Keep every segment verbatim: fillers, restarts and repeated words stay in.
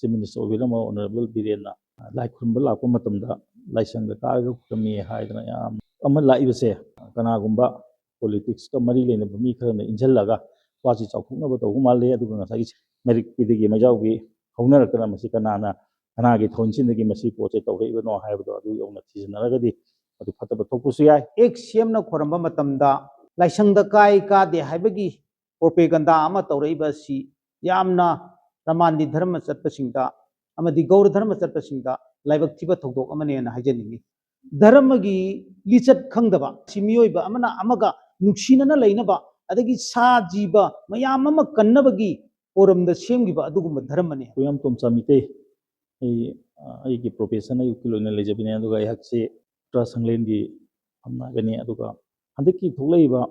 Chief minister ꯑꯣꯏꯕꯤꯔꯝꯕ honourable ꯕꯤꯔꯦꯟꯅ ꯂꯥꯏ ꯈꯨꯔꯨꯝꯕ ꯂꯥꯛꯄ ꯃꯇꯝꯗ ꯂꯥꯏꯁꯪꯗ ꯀꯥꯔꯒ ꯈꯨꯔꯨꯝꯃꯤ ꯍꯥꯏꯗꯅ ꯌꯥꯝ ꯑꯃ ꯂꯥꯛꯏꯕꯁꯦ, ꯀꯅꯥꯒꯨꯝꯕ ꯄꯣꯂꯤꯇꯤꯛꯁꯀ ꯃꯔꯤ ꯂꯩꯅꯕ ꯃꯤ ꯈꯔꯅ ꯏꯟꯁꯤꯜꯂꯒ ꯋꯥꯁꯤ ꯆꯥꯎꯊꯣꯛꯅꯕ ꯇꯧꯕ ꯃꯥꯜꯂꯤ꯫ ꯑꯗꯨꯒ ꯉꯁꯥꯏꯒꯤ ꯃꯔꯤꯛꯄꯤꯗꯒꯤ ꯃꯩꯖꯥꯎꯕꯤ ꯍꯧꯅꯔꯛꯇꯅ ꯃꯁꯤ ꯀꯅꯥꯅ, ꯀꯅꯥꯒꯤ ꯊꯧꯑꯣꯏꯟꯁꯤꯟꯗꯒꯤ ꯃꯁꯤ ꯄꯣꯠꯁꯦ ꯇꯧꯔꯛꯏꯕꯅꯣ ꯍꯥꯏꯕꯗꯣ ꯑꯗꯨ ꯌꯧꯅ ꯊꯤꯖꯤꯟꯅꯔꯒꯗꯤ ꯃꯗꯨ ꯐꯠꯇꯕ ꯊꯣꯛꯄꯁꯨ ꯌꯥꯏ꯫ ꯑꯦꯛ ꯁꯤ ꯑꯦꯝꯅ ꯈꯣꯏꯔꯝꯕ ꯃꯇꯝꯗ ꯂꯥꯏꯁꯪꯗ ꯀꯥꯏ ꯀꯥꯗꯦ ꯍꯥꯏꯕꯒꯤ ꯄ꯭ꯔꯣꯄꯦꯒꯟꯗꯥ ꯑꯃ ꯇꯧꯔꯛꯏꯕ ꯑꯁꯤ ꯌꯥꯝꯅ ꯔꯃꯥꯟꯗꯤ ꯙꯔꯃ ꯆꯠꯄꯁꯤꯡꯗ ꯑꯃꯗꯤ ꯒꯧꯔ ꯙꯔꯃ ꯆꯠꯄꯁꯤꯡꯗ ꯂꯥꯏꯕꯛ ꯊꯤꯕ ꯊꯧꯗꯣꯛ ꯑꯃꯅꯦꯅ ꯍꯥꯏꯖꯅꯤꯡꯉꯤ꯫ ꯙꯔꯃꯒꯤ ꯂꯤꯆꯠ ꯈꯪꯗꯕ, ꯁꯤ ꯃꯤꯑꯣꯏꯕ ꯑꯃꯅ ꯑꯃꯒ ꯅꯨꯡꯁꯤꯅꯅ ꯂꯩꯅꯕ, ꯑꯗꯒꯤ ꯁꯥ ꯖꯤꯕ ꯃꯌꯥꯝ ꯑꯃ ꯀꯟꯅꯕꯒꯤ ꯄꯣꯔꯝꯗ ꯁꯦꯝꯈꯤꯕ ꯑꯗꯨꯒꯨꯝꯕ ꯙꯔꯃꯅꯤ꯫ ꯀꯨꯌꯥꯝ ꯇꯣꯝꯆꯥ ꯃꯤꯇꯩ꯫ ꯑꯩ, ꯑ, ꯑꯩꯒꯤ ꯄ꯭ꯔꯣꯐꯦꯁꯟ ꯑꯩ ꯎꯀꯤꯜ ꯑꯣꯏꯅ ꯂꯩꯖꯕꯅꯦ, ꯑꯗꯨꯒ ꯑꯩꯍꯥꯛꯁꯤ ꯇ꯭ꯔꯥ ꯁꯪꯂꯦꯟꯒꯤ ꯐꯝꯅꯥꯏꯕꯅꯤ꯫ ꯑꯗꯨꯒ ꯍꯟꯗꯛꯀꯤ ꯊꯣꯛꯂꯛꯏꯕ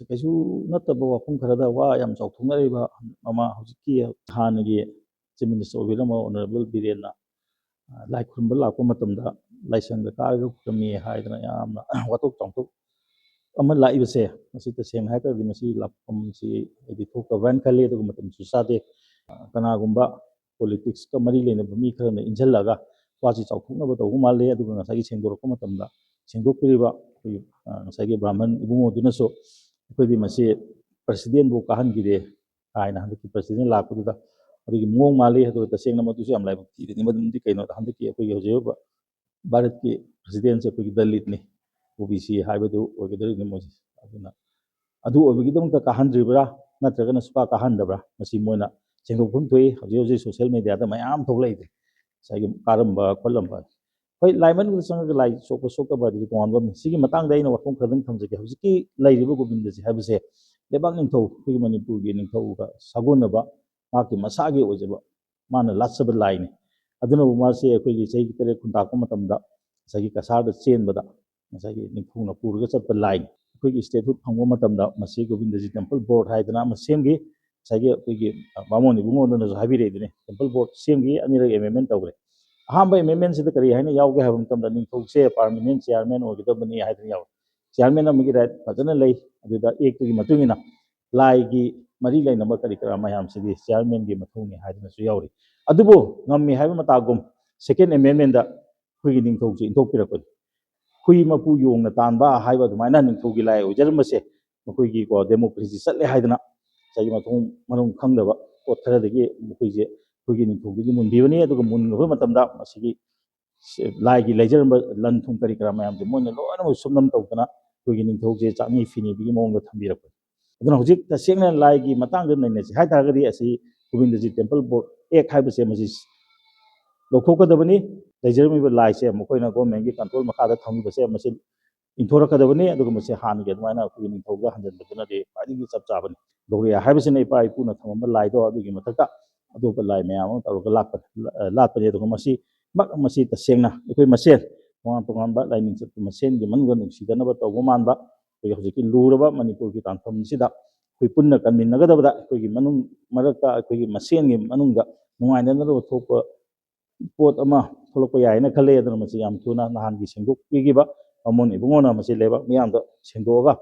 ꯀꯩꯁꯨ ꯅꯠꯇꯕ ꯋꯥꯐꯝ ꯈꯔꯗ ꯋꯥ ꯌꯥꯝ ꯆꯥꯎꯊꯣꯛꯅꯔꯤꯕ ꯃꯃꯥ ꯍꯧꯖꯤꯛꯀꯤ ꯍꯥꯟꯅꯒꯤ ꯆꯤꯐ ꯃꯤꯅꯤꯁꯇꯔ ꯑꯣꯏꯕꯤꯔꯝꯕ ꯑꯣꯅꯔꯦꯕꯜ ꯕꯤꯔꯦꯟꯅ, ꯑ, ꯂꯥꯏ ꯈꯨꯔꯨꯝꯕ ꯂꯥꯛꯄ ꯃꯇꯝꯗ ꯂꯥꯏꯁꯪꯗ ꯀꯥꯔꯒ ꯈꯨꯔꯨꯝꯃꯤ ꯍꯥꯏꯗꯅ ꯌꯥꯝꯅ ꯋꯥꯊꯣꯛ ꯆꯥꯎꯊꯣꯛ ꯑꯃ ꯂꯥꯛꯏꯕꯁꯦ, ꯃꯁꯤ ꯇꯁꯦꯡꯅ ꯍꯥꯏꯔꯒꯗꯤ ꯃꯁꯤ ꯂꯥꯛꯐꯝꯁꯤ ꯑꯩꯗꯤ ꯊꯣꯛꯇꯕ꯭ꯔꯥꯅ ꯈꯜꯂꯤ꯫ ꯑꯗꯨꯒ ꯃꯇꯝꯁꯨ ꯆꯥꯗꯦ꯫ ꯑ, ꯀꯅꯥꯒꯨꯝꯕ ꯄꯣꯂꯤꯇꯤꯛꯁꯀ ꯃꯔꯤ ꯂꯩꯅꯕ ꯃꯤ ꯈꯔꯅ ꯏꯟꯁꯤꯜꯂꯒ ꯋꯥꯁꯤ ꯆꯥꯎꯊꯣꯛꯅꯕ ꯇꯧꯕ ꯃꯥꯜꯂꯦ꯫ ꯑꯗꯨꯒ ꯉꯁꯥꯏꯒꯤ ꯁꯦꯡꯗꯣꯔꯛꯄ ꯃꯇꯝꯗ ꯁꯦꯡꯗꯣꯛꯄꯤꯔꯤꯕ ꯑꯩꯈꯣꯏꯒꯤ, ꯑ, ꯉꯁꯥꯏꯒꯤ ꯕ꯭ꯔꯥꯍꯃꯟ ꯏꯕꯨꯡꯉꯣꯗꯨꯅꯁꯨ ꯑꯩꯈꯣꯏꯗꯤ ꯃꯁꯤ ꯄ꯭ꯔꯁꯤꯗꯦꯟꯕꯨ ꯀꯥꯍꯟꯈꯤꯗꯦ ꯍꯥꯏꯅ ꯍꯟꯗꯛꯀꯤ ꯄ꯭ꯔꯁꯤꯗꯦꯟ ꯂꯥꯛꯄꯗꯨꯗ ꯑꯗꯨꯒꯤ ꯃꯑꯣꯡ ꯃꯥꯜꯂꯤ꯫ ꯑꯗꯨꯒ ꯇꯁꯦꯡꯅ ꯃꯗꯨꯁꯨ ꯌꯥꯝ ꯂꯥꯏꯕꯛ ꯊꯤꯕꯅꯤ꯫ ꯃꯔꯝꯗꯤ ꯀꯩꯅꯣꯗ ꯍꯟꯗꯛꯀꯤ ꯑꯩꯈꯣꯏꯒꯤ ꯍꯧꯖꯤꯛ ꯑꯣꯏꯕ ꯚꯥꯔꯠꯀꯤ ꯄ꯭ꯔꯁꯤꯗꯦꯟꯁꯦ ꯑꯩꯈꯣꯏꯒꯤ ꯗꯂꯤꯠꯅꯤ, ꯑꯣ ꯕꯤ ꯁꯤ ꯍꯥꯏꯕꯗꯨ ꯑꯣꯏꯒꯗꯧꯔꯤꯕꯅꯤ ꯃꯣꯏꯁꯦ꯫ ꯑꯗꯨꯅ ꯑꯗꯨ ꯑꯣꯏꯕꯒꯤꯗꯃꯛꯇ ꯀꯥꯍꯟꯗ꯭ꯔꯤꯕ꯭ꯔꯥ, ꯅꯠꯇ꯭ꯔꯒꯅ ꯁꯨꯀꯥ ꯀꯥꯍꯟꯗꯕ꯭ꯔꯥ, ꯃꯁꯤ ꯃꯣꯏꯅ ꯁꯦꯡꯗꯣꯛꯐꯝ ꯊꯣꯛꯏ꯫ ꯍꯧꯖꯤꯛ ꯍꯧꯖꯤꯛ ꯁꯣꯁꯤꯌꯦꯜ ꯃꯦꯗꯤꯌꯥꯗ ꯃꯌꯥꯝ ꯊꯣꯛꯂꯛꯏꯗꯤ ꯉꯁꯥꯏꯒꯤ ꯀꯥꯔꯝꯕ ꯈꯣꯠꯂꯝꯕ꯫ ꯍꯣꯏ, ꯂꯥꯏꯃꯟꯗꯨꯗ ꯆꯪꯉꯒ ꯂꯥꯏ ꯁꯣꯛꯄ ꯁꯣꯛꯇꯕ ꯑꯗꯨꯗꯤ ꯇꯣꯉꯥꯟꯕ ꯑꯃꯅꯤ꯫ ꯁꯤꯒꯤ ꯃꯇꯥꯡꯗ ꯑꯩꯅ ꯋꯥꯐꯝ ꯈꯔꯗꯪ ꯊꯝꯖꯒꯦ꯫ ꯍꯧꯖꯤꯛꯀꯤ ꯂꯩꯔꯤꯕ ꯒꯣꯕꯤꯟꯗꯖꯤ ꯍꯥꯏꯕꯁꯦ ꯂꯩꯕꯥꯛ ꯅꯤꯡꯊꯧ, ꯑꯩꯈꯣꯏꯒꯤ ꯃꯅꯤꯄꯨꯔꯒꯤ ꯅꯤꯡꯊꯧꯒ ꯁꯥꯒꯣꯟꯅꯕ, ꯃꯍꯥꯛꯀꯤ ꯃꯁꯥꯒꯤ ꯑꯣꯏꯖꯕ, ꯃꯥꯅ ꯂꯥꯠꯆꯕ ꯂꯥꯏꯅꯤ꯫ ꯑꯗꯨꯅꯕꯨ ꯃꯥꯁꯦ ꯑꯩꯈꯣꯏꯒꯤ ꯆꯍꯤ ꯇꯔꯦꯠ ꯈꯨꯟꯇꯥꯛꯄ ꯃꯇꯝꯗ ꯉꯁꯥꯏꯒꯤ ꯀꯁꯥꯔꯗ ꯆꯦꯟꯕꯗ ꯉꯁꯥꯏꯒꯤ ꯅꯤꯡꯊꯧꯅ ꯄꯨꯔꯒ ꯆꯠꯄ ꯂꯥꯏꯅꯤ꯫ ꯑꯩꯈꯣꯏꯒꯤ statehood ꯐꯪꯕ ꯃꯇꯝꯗ ꯃꯁꯤ ꯒꯣꯕꯤꯟꯗꯖꯤ temple board ꯍꯥꯏꯗꯅ ꯑꯃ ꯁꯦꯝꯈꯤ꯫ ꯉꯁꯥꯏꯒꯤ ꯑꯩꯈꯣꯏꯒꯤ ꯕꯥꯃꯣꯟ ꯏꯕꯨꯡꯉꯣꯗꯨꯅꯁꯨ ꯍꯥꯏꯕꯤꯔꯛꯏꯗꯨꯅꯤ, temple board ꯁꯦꯝꯈꯤ, ꯑꯅꯤꯔꯛ amendment ꯇꯧꯈ꯭ꯔꯦ꯫ ꯑꯍꯥꯟꯕ amendmentꯁꯤꯗ ꯀꯔꯤ ꯍꯥꯏꯅ ꯌꯥꯎꯒꯦ ꯍꯥꯏꯕ ꯃꯇꯝꯗ ꯅꯤꯡꯊꯧꯁꯦ permanent chairman ꯑꯣꯏꯒꯗꯕꯅꯤ ꯍꯥꯏꯗꯅ ꯌꯥꯎꯔꯦ꯫ Chairman ꯑꯃꯒꯤ right ꯐꯖꯅ ꯂꯩ꯫ ꯑꯗꯨꯗ actꯇꯨꯒꯤ ꯃꯇꯨꯡ ꯏꯟꯅ ꯂꯥꯏꯒꯤ ꯃꯔꯤ ꯂꯩꯅꯕ ꯀꯔꯤ ꯀꯔꯥ ꯃꯌꯥꯝꯁꯤꯗꯤ chairmanꯒꯤ ꯃꯊꯧꯅꯤ ꯍꯥꯏꯗꯅꯁꯨ ꯌꯥꯎꯔꯤ꯫ ꯑꯗꯨꯕꯨ ꯉꯝꯃꯤ ꯍꯥꯏꯕ ꯃꯇꯥꯒꯨꯝ, ꯁꯦꯀꯦꯟ ꯑꯦꯃꯦꯟꯃꯦꯟꯗ ꯑꯩꯈꯣꯏꯒꯤ ꯅꯤꯡꯊꯧꯁꯦ ꯏꯟꯊꯣꯛꯄꯤꯔꯛꯄꯅꯤ꯫ ꯍꯨꯏ ꯃꯄꯨ ꯌꯣꯡꯅ ꯇꯥꯟꯕ ꯍꯥꯏꯕ ꯑꯗꯨꯃꯥꯏꯅ ꯅꯤꯡꯊꯧꯒꯤ ꯂꯥꯏ ꯑꯣꯏꯖꯔꯝꯕꯁꯦ, ꯃꯈꯣꯏꯒꯤꯀꯣ ꯗꯦꯃꯣꯀ꯭ꯔꯦꯁꯤ ꯆꯠꯂꯦ ꯍꯥꯏꯗꯅ ꯉꯁꯥꯏꯒꯤ ꯃꯊꯣꯡ ꯃꯔꯝ ꯈꯪꯗꯕ ꯄꯣꯠ ꯈꯔꯗꯒꯤ ꯃꯈꯣꯏꯁꯦ ꯑꯩꯈꯣꯏꯒꯤ ꯅꯤꯡꯊꯧꯗꯒꯤ ꯃꯨꯟꯈꯤꯕꯅꯤ꯫ ꯑꯗꯨꯒ ꯃꯨꯟꯈꯤꯕ ꯃꯇꯝꯗ ꯃꯁꯤꯒꯤ ꯂꯥꯏꯒꯤ ꯂꯩꯖꯔꯝꯕ ꯂꯟ ꯊꯨꯝ ꯀꯔꯤ ꯀꯔꯥ ꯃꯌꯥꯝꯁꯦ ꯃꯣꯏꯅ ꯂꯣꯏꯅꯃꯛ ꯁꯨꯞꯅꯝ ꯇꯧꯗꯅ ꯑꯩꯈꯣꯏꯒꯤ ꯅꯤꯡꯊꯧꯁꯦ ꯆꯥꯛꯅꯤ ꯐꯤꯅꯤꯕꯒꯤ ꯃꯑꯣꯡꯗ ꯊꯝꯕꯤꯔꯛꯄꯅꯤ꯫ ꯑꯗꯨꯅ ꯍꯧꯖꯤꯛ ꯇꯁꯦꯡꯅ ꯂꯥꯏꯒꯤ ꯃꯇꯥꯡꯗ ꯅꯩꯅꯁꯤ ꯍꯥꯏ ꯇꯥꯔꯒꯗꯤ, ꯑꯁꯤ ꯒꯣꯕꯤꯟꯗꯖꯤ ꯇꯦꯝꯄꯜ ꯕꯣꯔꯗ ꯑꯦꯛ ꯍꯥꯏꯕꯁꯦ ꯃꯁꯤ ꯂꯧꯊꯣꯛꯀꯗꯕꯅꯤ꯫ ꯂꯩꯖꯔꯝꯃꯤꯕ ꯂꯥꯏꯁꯦ ꯃꯈꯣꯏꯅ ꯒꯣꯔꯃꯦꯟꯒꯤ ꯀꯟꯇ꯭ꯔꯣꯜ ꯃꯈꯥꯗ ꯊꯝꯈꯤꯕꯁꯦ ꯃꯁꯤ ꯏꯟꯊꯣꯔꯛꯀꯗꯕꯅꯤ꯫ ꯑꯗꯨꯒ ꯃꯁꯤ ꯍꯥꯟꯅꯒꯤ ꯑꯗꯨꯃꯥꯏꯅ ꯑꯩꯈꯣꯏꯒꯤ ꯅꯤꯡꯊꯧꯗ ꯍꯟꯖꯤꯟꯕꯗꯨꯅꯗꯤ ꯈ꯭ꯋꯥꯏꯗꯒꯤ ꯆꯞ ꯆꯥꯕꯅꯤ꯫ ꯂꯧꯔꯤꯌꯥ ꯍꯥꯏꯕꯁꯤꯅ ꯏꯄꯥ ꯏꯄꯨꯅ ꯊꯝꯃꯝꯕ ꯂꯥꯏꯗꯣ, ꯑꯗꯨꯒꯤ ꯃꯊꯛꯇ ꯑꯇꯣꯞꯄ ꯂꯥꯏ ꯃꯌꯥꯝ ꯑꯃ ꯇꯧꯔꯒ ꯂꯥꯠꯄꯅꯤ꯫ ꯂꯥꯠꯄꯅꯤ꯫ ꯑꯗꯨꯒ ꯃꯁꯤ ꯃꯁꯤ ꯇꯁꯦꯡꯅ ꯑꯩꯈꯣꯏ ꯃꯁꯦꯟ, ꯇꯣꯉꯥꯟ ꯇꯣꯉꯥꯟꯕ ꯂꯥꯏꯅꯤꯡ ꯆꯠꯄ ꯃꯁꯦꯟꯒꯤ ꯃꯅꯨꯡꯗ ꯅꯨꯡꯁꯤꯗꯅꯕ ꯇꯧꯕ ꯃꯥꯟꯕ, ꯑꯩꯈꯣꯏꯒꯤ ꯍꯧꯖꯤꯛꯀꯤ ꯂꯨꯔꯕ ꯃꯅꯤꯄꯨꯔꯒꯤ ꯇꯥꯡꯐꯝꯁꯤꯗ ꯑꯩꯈꯣꯏ ꯄꯨꯟꯅ ꯀꯟꯃꯤꯟꯅꯒꯗꯕꯗ, ꯑꯩꯈꯣꯏꯒꯤ ꯃꯅꯨꯡ ꯃꯔꯛꯇ ꯑꯩꯈꯣꯏꯒꯤ ꯃꯁꯦꯟꯒꯤ ꯃꯅꯨꯡꯗ ꯅꯨꯡꯉꯥꯏꯅꯗꯕ ꯊꯣꯛꯄ ꯄꯣꯠ ꯑꯃ ꯊꯣꯛꯂꯛꯄ ꯌꯥꯏꯅ ꯈꯜꯂꯦ꯫ ꯑꯗꯨꯅ ꯃꯁꯤ ꯌꯥꯝ ꯊꯨꯅ ꯅꯍꯥꯟꯒꯤ ꯁꯦꯡꯗꯣꯛꯄꯤꯈꯤꯕ ꯕꯥꯃꯣꯟ ꯏꯕꯨꯡꯉꯣꯅ ꯃꯁꯤ ꯂꯩꯕꯥꯛ ꯃꯤꯌꯥꯝꯗ ꯁꯦꯡꯗꯣꯛꯑꯒ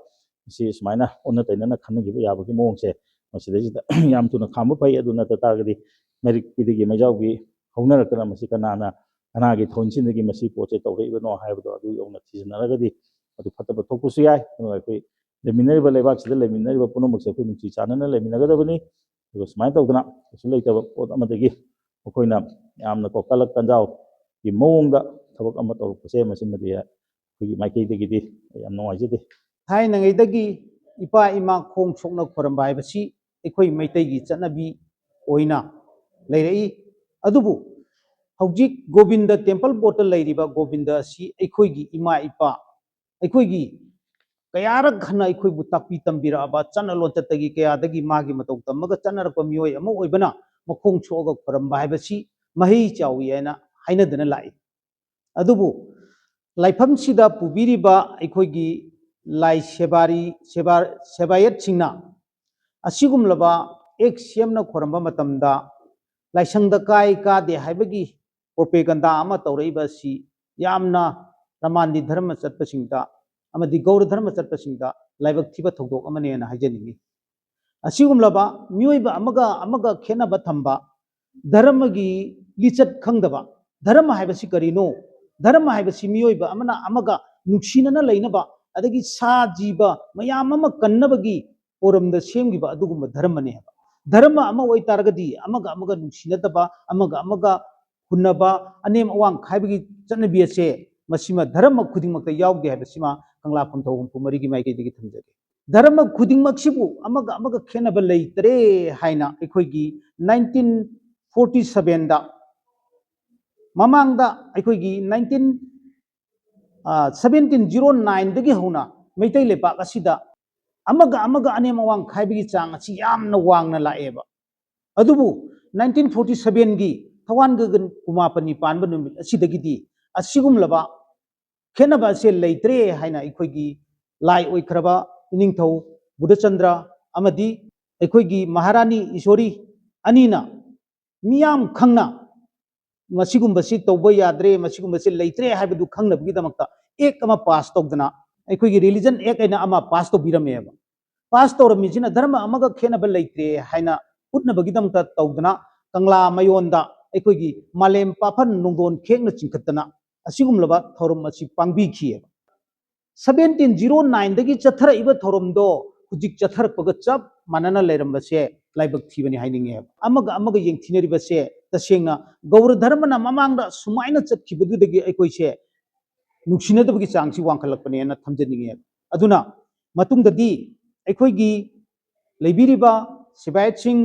ꯃꯁꯤ ꯁꯨꯃꯥꯏꯅ ꯑꯣꯟꯅ ꯇꯩꯅꯅ ꯈꯟꯅꯈꯤꯕ ꯌꯥꯕꯒꯤ ꯃꯑꯣꯡꯁꯦ ꯃꯁꯤꯗꯩꯁꯤꯗ ꯌꯥꯝ ꯊꯨꯅ ꯈꯥꯝꯕ ꯐꯩ꯫ ꯑꯗꯨ ꯅꯠꯇ ꯇꯥꯔꯒꯗꯤ ꯃꯩꯔꯤꯛꯄꯤꯗꯒꯤ ꯃꯩꯖꯥꯎꯕꯤ ꯍꯧꯅꯔꯛꯇꯅ ꯃꯁꯤ ꯀꯅꯥꯅ, ꯀꯅꯥꯒꯤ ꯊꯣꯟꯁꯤꯟꯗꯒꯤ ꯃꯁꯤ ꯄꯣꯠꯁꯦ ꯇꯧꯔꯛꯏꯕꯅꯣ ꯍꯥꯏꯕꯗꯣ ꯑꯗꯨ ꯌꯧꯅ ꯊꯤꯖꯤꯟꯅꯔꯒꯗꯤ ꯑꯗꯨ ꯐꯠꯇꯕ ꯊꯣꯛꯄꯁꯨ ꯌꯥꯏ꯫ ꯑꯗꯨꯅ ꯑꯩꯈꯣꯏ ꯂꯩꯃꯤꯟꯅꯔꯤꯕ ꯂꯩꯕꯥꯛꯁꯤꯗ ꯂꯩꯃꯤꯟꯅꯔꯤꯕ ꯄꯨꯝꯅꯃꯛꯁꯦ ꯑꯩꯈꯣꯏ ꯅꯨꯡꯁꯤ ꯆꯥꯟꯅꯅ ꯂꯩꯃꯤꯟꯅꯒꯗꯕꯅꯤ꯫ ꯑꯗꯨꯒ ꯁꯨꯃꯥꯏꯅ ꯇꯧꯗꯅ ꯀꯩꯁꯨ ꯂꯩꯇꯕ ꯄꯣꯠ ꯑꯃꯗꯒꯤ ꯃꯈꯣꯏꯅ ꯌꯥꯝꯅ ꯀꯣ ꯀꯜꯂꯛ ꯀꯟꯖꯥꯎꯒꯤ ꯃꯑꯣꯡꯗ ꯊꯕꯛ ꯑꯃ ꯇꯧꯔꯛꯄꯁꯦ ꯃꯁꯤꯃꯗꯤ ꯑꯩꯈꯣꯏꯒꯤ ꯃꯥꯏꯀꯩꯗꯒꯤꯗꯤ ꯌꯥꯝ ꯅꯨꯡꯉꯥꯏꯖꯗꯦ꯫ ꯊꯥꯏꯅꯉꯩꯗꯒꯤ ꯏꯄꯥ ꯏꯃꯥ ꯈꯣꯡ ꯁꯣꯛꯅ ꯈꯣꯏꯔꯝꯕ ꯍꯥꯏꯕꯁꯤ ꯑꯩꯈꯣꯏ ꯃꯩꯇꯩꯒꯤ ꯆꯠꯅꯕꯤ ꯑꯣꯏꯅ ꯂꯩꯔꯛꯏ꯫ ꯑꯗꯨꯕꯨ ꯍꯧꯖꯤꯛ ꯒꯣꯕꯤꯟꯗ ꯇꯦꯝꯄꯜ ꯕꯣꯔꯗꯇ ꯂꯩꯔꯤꯕ ꯒꯣꯕꯤꯟꯗ ꯑꯁꯤ ꯑꯩꯈꯣꯏꯒꯤ ꯏꯃꯥ ꯏꯄꯥ, ꯑꯩꯈꯣꯏꯒꯤ ꯀꯌꯥꯔꯛ ꯍꯟꯅ ꯑꯩꯈꯣꯏꯕꯨ ꯇꯥꯛꯄꯤ ꯇꯝꯕꯤꯔꯛꯑꯕ ꯆꯠꯅ ꯂꯣꯟꯆꯠꯇꯒꯤ ꯀꯌꯥꯗꯒꯤ ꯃꯥꯒꯤ ꯃꯇꯧ ꯇꯝꯃꯒ ꯆꯠꯅꯔꯛꯄ ꯃꯤꯑꯣꯏ ꯑꯃ ꯑꯣꯏꯕꯅ ꯃꯈꯣꯡ ꯁꯣꯛꯑꯒ ꯈꯣꯏꯔꯝꯕ ꯍꯥꯏꯕꯁꯤ ꯃꯍꯩ ꯆꯥꯎꯏ ꯍꯥꯏꯅ ꯍꯥꯏꯅꯗꯨꯅ ꯂꯥꯛꯏ꯫ ꯑꯗꯨꯕꯨ ꯂꯥꯏꯐꯝꯁꯤꯗ ꯄꯨꯕꯤꯔꯤꯕ ꯑꯩꯈꯣꯏꯒꯤ ꯂꯥꯏ ꯁꯦꯕꯥꯔꯤ, ꯁꯦꯕꯥ-, ꯁꯦꯕꯥꯌꯠꯁꯤꯡꯅ ꯑꯁꯤꯒꯨꯝꯂꯕ ꯑꯦꯛ ꯁꯦꯝꯅ ꯈꯣꯏꯔꯝꯕ ꯃꯇꯝꯗ ꯂꯥꯏꯁꯪꯗ ꯀꯥꯏ ꯀꯥꯗꯦ ꯍꯥꯏꯕꯒꯤ ꯄ꯭ꯔꯣꯄꯦꯒꯟꯗꯥ ꯑꯃ ꯇꯧꯔꯛꯏꯕ ꯑꯁꯤ ꯌꯥꯝꯅ ꯔꯃꯥꯟꯗꯤ ꯙꯔꯃ ꯆꯠꯄꯁꯤꯡꯗ ꯑꯃꯗꯤ ꯒꯧꯔ ꯙꯔꯃ ꯆꯠꯄꯁꯤꯡꯗ ꯂꯥꯏꯕꯛ ꯊꯤꯕ ꯊꯧꯗꯣꯛ ꯑꯃꯅꯦꯅ ꯍꯥꯏꯖꯅꯤꯡꯏ꯫ ꯑꯁꯤꯒꯨꯝꯂꯕ ꯃꯤꯑꯣꯏꯕ ꯑꯃꯒ ꯑꯃꯒ ꯈꯦꯠꯅꯕ ꯊꯝꯕ, ꯙꯔꯃꯒꯤ ꯂꯤꯆꯠ ꯈꯪꯗꯕ, ꯙꯔꯃ ꯍꯥꯏꯕꯁꯤ ꯀꯔꯤꯅꯣ, ꯙꯔꯃ ꯍꯥꯏꯕꯁꯤ ꯃꯤꯑꯣꯏꯕ ꯑꯃꯅ ꯑꯃꯒ ꯅꯨꯡꯁꯤꯅꯅ ꯂꯩꯅꯕ, ꯑꯗꯒꯤ ꯁꯥ ꯖꯤꯕ ꯃꯌꯥꯝ ꯑꯃ ꯀꯟꯅꯕꯒꯤ ꯄꯣꯔꯝꯗ ꯁꯦꯝꯈꯤꯕ ꯑꯗꯨꯒꯨꯝꯕ ꯙꯔꯃꯅꯦ ꯍꯥꯏꯕ꯫ ꯙꯔꯃ ꯑꯃ ꯑꯣꯏꯇꯥꯔꯒꯗꯤ ꯑꯃꯒ ꯑꯃꯒ ꯅꯨꯡꯁꯤꯅꯗꯕ, ꯑꯃꯒ ꯑꯃꯒ ꯍꯨꯟꯅꯕ, ꯑꯅꯦꯝ ꯑꯋꯥꯡ ꯈꯥꯏꯕꯒꯤ ꯆꯠꯅꯕꯤ ꯑꯁꯦ ꯃꯁꯤꯃ ꯙꯔꯃ ꯈꯨꯗꯤꯡꯃꯛꯇ ꯌꯥꯎꯗꯦ ꯍꯥꯏꯕꯁꯤꯃ ꯀꯪꯂꯥꯐꯝꯊꯧ ꯍꯨꯝꯐꯨ ꯃꯔꯤꯒꯤ ꯃꯥꯏꯀꯩꯗꯒꯤ ꯊꯝꯖꯒꯦ꯫ ꯙꯔꯃ ꯈꯨꯗꯤꯡꯃꯛꯁꯤꯕꯨ ꯑꯃꯒ ꯑꯃꯒ ꯈꯦꯠꯅꯕ ꯂꯩꯇ꯭ꯔꯦ ꯍꯥꯏꯅ ꯑꯩꯈꯣꯏꯒꯤ nineteen forty sevenꯗ, ꯃꯃꯥꯡꯗ ꯑꯩꯈꯣꯏꯒꯤ nineteen seventeen zero nineꯗꯒꯤ ꯍꯧꯅ ꯃꯩꯇꯩ ꯂꯩꯄꯥꯛ ꯑꯁꯤꯗ ꯑꯃꯒ ꯑꯃꯒ ꯑꯅꯦꯝ ꯑꯋꯥꯡ ꯈꯥꯏꯕꯒꯤ ꯆꯥꯡ ꯑꯁꯤ ꯌꯥꯝꯅ ꯋꯥꯡꯅ ꯂꯥꯛꯑꯦꯕ꯫ ꯑꯗꯨꯕꯨ nineteen forty sevenꯒꯤ ꯊꯋꯥꯟꯒꯒꯟ ꯀꯨꯃꯥꯄꯅꯤ ꯄꯥꯟꯕ ꯅꯨꯃꯤꯠ ꯑꯁꯤꯗꯒꯤꯗꯤ ꯑꯁꯤꯒꯨꯝꯂꯕ ꯈꯦꯠꯅꯕ ꯑꯁꯦ ꯂꯩꯇ꯭ꯔꯦ ꯍꯥꯏꯅ ꯑꯩꯈꯣꯏꯒꯤ ꯂꯥꯏ ꯑꯣꯏꯈ꯭ꯔꯕ ꯏꯅꯤꯡꯊꯧ ꯕꯨꯙꯆꯟꯗ꯭ꯔ ꯑꯃꯗꯤ ꯑꯩꯈꯣꯏꯒꯤ ꯃꯍꯥꯔꯥꯅꯤ ꯏꯁꯣꯔꯤ ꯑꯅꯤꯅ ꯃꯤꯌꯥꯝ ꯈꯪꯅ ꯃꯁꯤꯒꯨꯝꯕꯁꯤ ꯇꯧꯕ ꯌꯥꯗ꯭ꯔꯦ, ꯃꯁꯤꯒꯨꯝꯕꯁꯤ ꯂꯩꯇ꯭ꯔꯦ ꯍꯥꯏꯕꯗꯨ ꯈꯪꯅꯕꯒꯤꯗꯃꯛꯇ act ꯑꯃ pass ꯇꯧꯗꯅ, ꯑꯩꯈꯣꯏꯒꯤ religion act ꯍꯥꯏꯅ ꯑꯃ pass ꯇꯧꯕꯤꯔꯝꯃꯦꯕ꯫ Pass ꯇꯧꯔꯝꯃꯤꯁꯤꯅ ꯙꯔꯃ ꯑꯃꯒ ꯈꯦꯠꯅꯕ ꯂꯩꯇ꯭ꯔꯦ ꯍꯥꯏꯅ ꯎꯠꯅꯕꯒꯤꯗꯃꯛꯇ ꯇꯧꯗꯅ, ꯀꯪꯂꯥ ꯃꯌꯣꯟꯗ ꯑꯩꯈꯣꯏꯒꯤ ꯃꯥꯂꯦꯝ ꯄꯥꯐꯟ ꯅꯣꯡꯗꯣꯟ ꯈꯦꯛꯅ ꯆꯤꯡꯈꯠꯇꯅ ꯑꯁꯤꯒꯨꯝꯂꯕ ꯊꯧꯔꯝ ꯑꯁꯤ ꯄꯥꯡꯕꯤꯈꯤꯑꯕ꯫ Seventeen zero nineꯗꯒꯤ ꯆꯠꯊꯔꯛꯏꯕ ꯊꯧꯔꯝꯗꯣ ꯍꯧꯖꯤꯛ ꯆꯠꯊꯔꯛꯄꯒ ꯆꯞ ꯃꯥꯟꯅꯅ ꯂꯩꯔꯝꯕꯁꯦ ꯂꯥꯏꯕꯛ ꯊꯤꯕꯅꯤ ꯍꯥꯏꯅꯤꯡꯉꯦꯕ꯫ ꯑꯃꯒ ꯑꯃꯒ ꯌꯦꯡꯊꯤꯅꯔꯤꯕꯁꯦ ꯇꯁꯦꯡꯅ ꯒꯧꯔ ꯙꯔꯃꯅ ꯃꯃꯥꯡꯗ ꯁꯨꯃꯥꯏꯅ ꯆꯠꯈꯤꯕꯗꯨꯗꯒꯤ ꯑꯩꯈꯣꯏꯁꯦ ꯅꯨꯡꯁꯤꯅꯗꯕꯒꯤ ꯆꯥꯡꯁꯤ ꯋꯥꯡꯈꯠꯂꯛꯄꯅꯦꯅ ꯊꯝꯖꯅꯤꯡꯉꯦꯕ꯫ ꯑꯗꯨꯅ ꯃꯇꯨꯡꯗꯗꯤ ꯑꯩꯈꯣꯏꯒꯤ ꯂꯩꯕꯤꯔꯤꯕ ꯁꯦꯕꯥꯌꯠꯁꯤꯡ,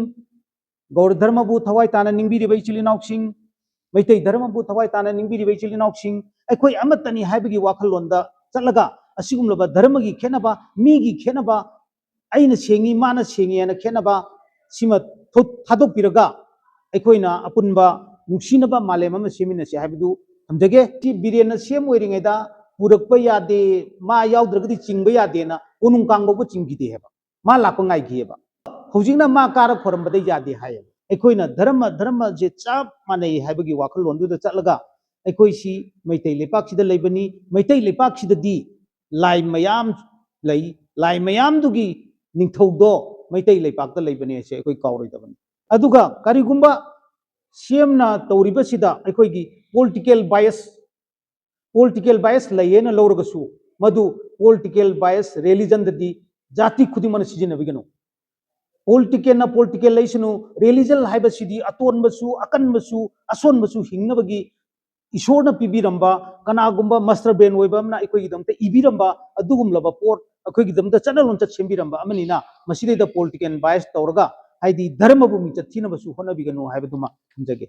ꯒꯧꯔ ꯙꯔꯃꯕꯨ ꯊꯋꯥꯏ ꯇꯥꯅ ꯅꯤꯡꯕꯤꯔꯤꯕ ꯏꯆꯤꯜ ꯏꯅꯥꯎꯁꯤꯡ, ꯃꯩꯇꯩ ꯙꯔꯃꯕꯨ ꯊꯋꯥꯏ ꯇꯥꯅ ꯅꯤꯡꯕꯤꯔꯤꯕ ꯏꯆꯤꯜ ꯏꯅꯥꯎꯁꯤꯡ, ꯑꯩꯈꯣꯏ ꯑꯃꯠꯇꯅꯤ ꯍꯥꯏꯕꯒꯤ ꯋꯥꯈꯜꯂꯣꯟꯗ ꯆꯠꯂꯒ ꯑꯁꯤꯒꯨꯝꯂꯕ ꯙꯔꯃꯒꯤ ꯈꯦꯠꯅꯕ, ꯃꯤꯒꯤ ꯈꯦꯠꯅꯕ, ꯑꯩꯅ ꯁꯦꯡꯉꯤ, ꯃꯥꯅ ꯁꯦꯡꯉꯤ ꯍꯥꯏꯅ ꯈꯦꯠꯅꯕ ꯁꯤꯃ ꯊꯣ-, ꯊꯥꯗꯣꯛꯄꯤꯔꯒ ꯑꯩꯈꯣꯏꯅ ꯑꯄꯨꯟꯕ ꯅꯨꯡꯁꯤꯅꯕ ꯃꯥꯂꯦꯝ ꯑꯃ ꯁꯦꯝꯃꯤꯟꯅꯁꯤ ꯍꯥꯏꯕꯗꯨ ꯊꯝꯖꯒꯦ꯫ ꯁꯤ ꯕꯤꯔꯦꯟꯅ ꯁꯦꯝ ꯑꯣꯏꯔꯤꯉꯩꯗ ꯄꯨꯔꯛꯄ ꯌꯥꯗꯦ, ꯃꯥ ꯌꯥꯎꯗ꯭ꯔꯒꯗꯤ ꯆꯤꯡꯕ ꯌꯥꯗꯦꯅ ꯀꯣꯅꯨꯡ ꯀꯥꯡꯕꯧꯕ ꯆꯤꯡꯈꯤꯗꯦ ꯍꯥꯏꯕ꯫ ꯃꯥ ꯂꯥꯛꯄ ꯉꯥꯏꯈꯤꯑꯕ꯫ ꯍꯧꯖꯤꯛꯅ ꯃꯥ ꯀꯥꯔ ꯈꯣꯏꯔꯝꯕꯗ ꯌꯥꯗꯦ ꯍꯥꯏꯌꯦꯕ꯫ ꯑꯩꯈꯣꯏꯅ ꯙꯔꯃ, ꯙꯔꯃꯁꯦ ꯆꯞ ꯃꯥꯟꯅꯩ ꯍꯥꯏꯕꯒꯤ ꯋꯥꯈꯜꯂꯣꯟꯗꯨꯗ ꯆꯠꯂꯒ ꯑꯩꯈꯣꯏꯁꯤ ꯃꯩꯇꯩ ꯂꯩꯄꯥꯛꯁꯤꯗ ꯂꯩꯕꯅꯤ, ꯃꯩꯇꯩ ꯂꯩꯄꯥꯛꯁꯤꯗꯗꯤ ꯂꯥꯏ ꯃꯌꯥꯝ ꯂꯩ, ꯂꯥꯏ ꯃꯌꯥꯝꯗꯨꯒꯤ ꯅꯤꯡꯊꯧꯗꯣ ꯃꯩꯇꯩ ꯂꯩꯄꯥꯛꯇ ꯂꯩꯕꯅꯦ ꯍꯥꯏꯁꯦ ꯑꯩꯈꯣꯏ ꯀꯥꯎꯔꯣꯏꯗꯕꯅꯤ꯫ ꯑꯗꯨꯒ ꯀꯔꯤꯒꯨꯝꯕ ꯁꯤ ꯑꯦꯝꯅ ꯇꯧꯔꯤꯕꯁꯤꯗ ꯑꯩꯈꯣꯏꯒꯤ political bias, political bias ꯂꯩꯌꯦꯅ ꯂꯧꯔꯒꯁꯨ, ꯃꯗꯨ political bias religionꯗꯗꯤ ꯖꯥꯇꯤ ꯈꯨꯗꯤꯡꯃꯛꯅ ꯁꯤꯖꯤꯟꯅꯕꯤꯒꯅꯨ꯫ Politicalꯅ political ꯂꯩꯁꯅꯨ, religion ꯍꯥꯏꯕꯁꯤꯗꯤ ꯑꯇꯣꯟꯕꯁꯨ, ꯑꯀꯟꯕꯁꯨ, ꯑꯁꯣꯟꯕꯁꯨ ꯍꯤꯡꯅꯕꯒꯤ ꯏꯁꯣꯔꯅ ꯄꯤꯕꯤꯔꯝꯕ, ꯀꯅꯥꯒꯨꯝꯕ master brain ꯑꯣꯏꯕ ꯑꯃꯅ ꯑꯩꯈꯣꯏꯒꯤꯗꯃꯛꯇ ꯏꯕꯤꯔꯝꯕ ꯑꯗꯨꯒꯨꯝꯂꯕ ꯄꯣꯠ, ꯑꯩꯈꯣꯏꯒꯤꯗꯃꯛꯇ ꯆꯠꯅ ꯂꯣꯟꯆꯠ ꯁꯦꯝꯕꯤꯔꯝꯕ ꯑꯃꯅꯤꯅ, ꯃꯁꯤꯗꯩꯗ political bias ꯇꯧꯔꯒ, ꯍꯥꯏꯗꯤ ꯙꯔꯃꯕꯨ ꯃꯤꯡꯆꯠ ꯊꯤꯅꯕꯁꯨ ꯍꯣꯠꯅꯕꯤꯒꯅꯨ ꯍꯥꯏꯕꯗꯨꯃ ꯊꯝꯖꯒꯦ꯫